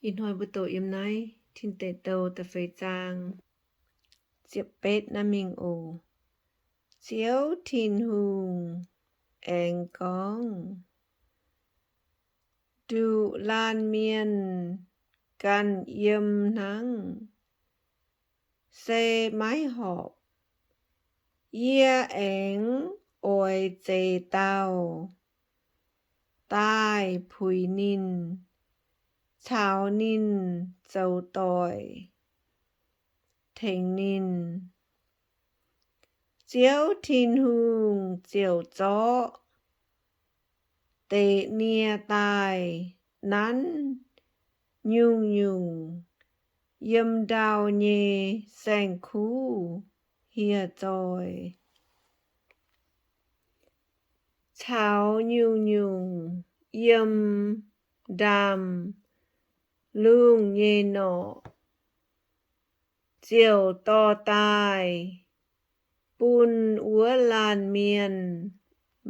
Ih hnoi mbuo doqc yiem naaiv Tin Deic Douh da'feix zaang ziepc betv naaiv mingh oc. Ziouv Tin-Hungh aengx gorngv, Nduqc laanh mienh ganh yiem hnangv, se maiv horpc. Yie aengx oix zeix dauh daaih puix ninh, caux ninh zoux doic tengx ninh. Ziouv Tin-Hungh ziouc zorqv deix nie daaih nanv nyungc-nyungc yiem ndau nyei saeng-kuv hieh zoih, caux nyungc-nyungc yiem ndaamv-lungh nyei norqc, ziouc dorh daaih bun wuov laanh mienh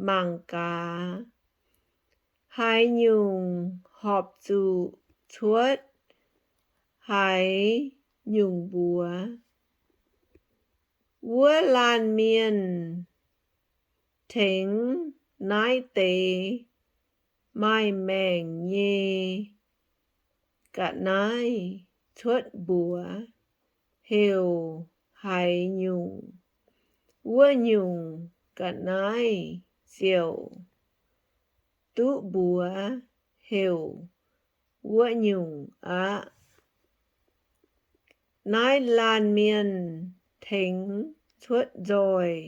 mangc gaax. Haaix nyungc horpc zuqc cuotv haaix nyungc mbuox. Wuov laanh mienh tengx naaiv deix maaih maengc nyei ga'naaiv cuotv mbuox heuc haaix nyungc, wuov nyungc ga'naaiv ziouc duqv mbuox heuc wuov nyungc aqv. Naaiv laanh mienh tengx cuotv nzoih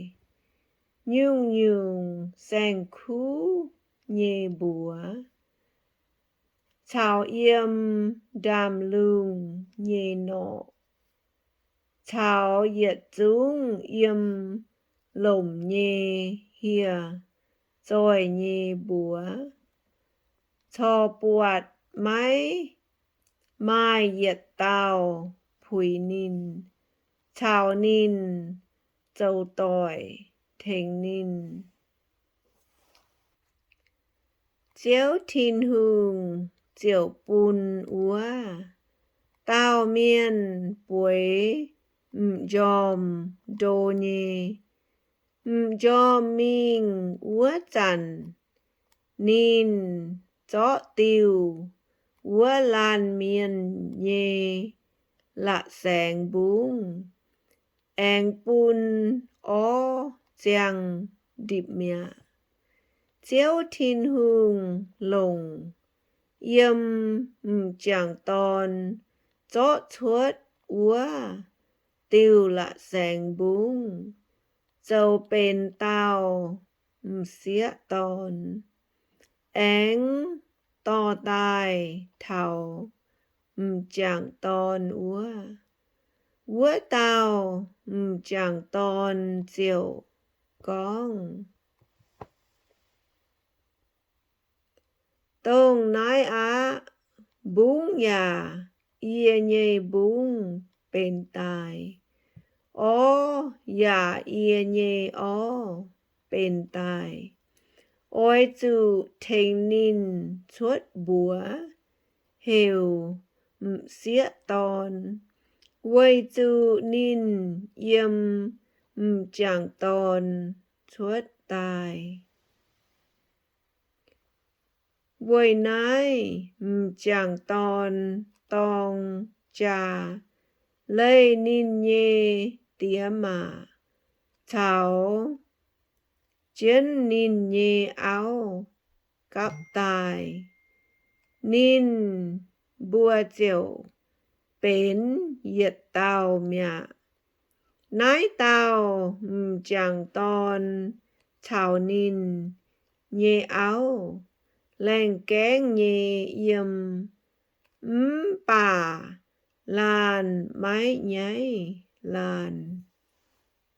nyungc-nyungc saeng-kuv nyei mbuox, caux yiem ndaamv-lungh nyei norqc, caux yietc zungv yiem lomc nyei hieh zoih nyei mbuox, corc buatc maiv maaih yietc dauh puix ninh caux ninh zoux doic tengx ninh. Ziouv Tin-Hungh ziouc bun wuov dauh mienh bueix m'njormh ndo nyei. M'njormh mingh wuov zanc, ninh zorqv diuh wuov laanh mienh nyei la'saengx mbungv, aengx bun orv ziangh ndipc mi'aqv. Ziouv Tin-Hungh longc yiem m'jangc dorn zorqv cuotv wuov diuh la'saengx mbungv zoux benx dauh m'sieqv dorn, aengx dorh daaih taux m'jangc dorn wuov. Wuov dauh m'jangc dorn ziouc gorngv, Dongh naaiv aqv. Mbungv yaac yie nyei mbungv benx daaih, orv yaac yie nyei orv benx daaih. Oix zuqc tengx ninh cuotv mbuox heuc m'sieqv dorn, weic zuqc ninh yiem m'jangc dorn cuotv daaih. Weic naaiv m'jangc dorn dorng jaa, leih ninh nyei diex maac caux jienv ninh nyei auv gapv daaih. Ninh mbuo ziouc benx yietc dauh mi'aqv. Naaiv dauh m'jangc dorn caux ninh nyei auv laengh gaengv nyei yiem, mv baac laanh maiv nyaiv laanh.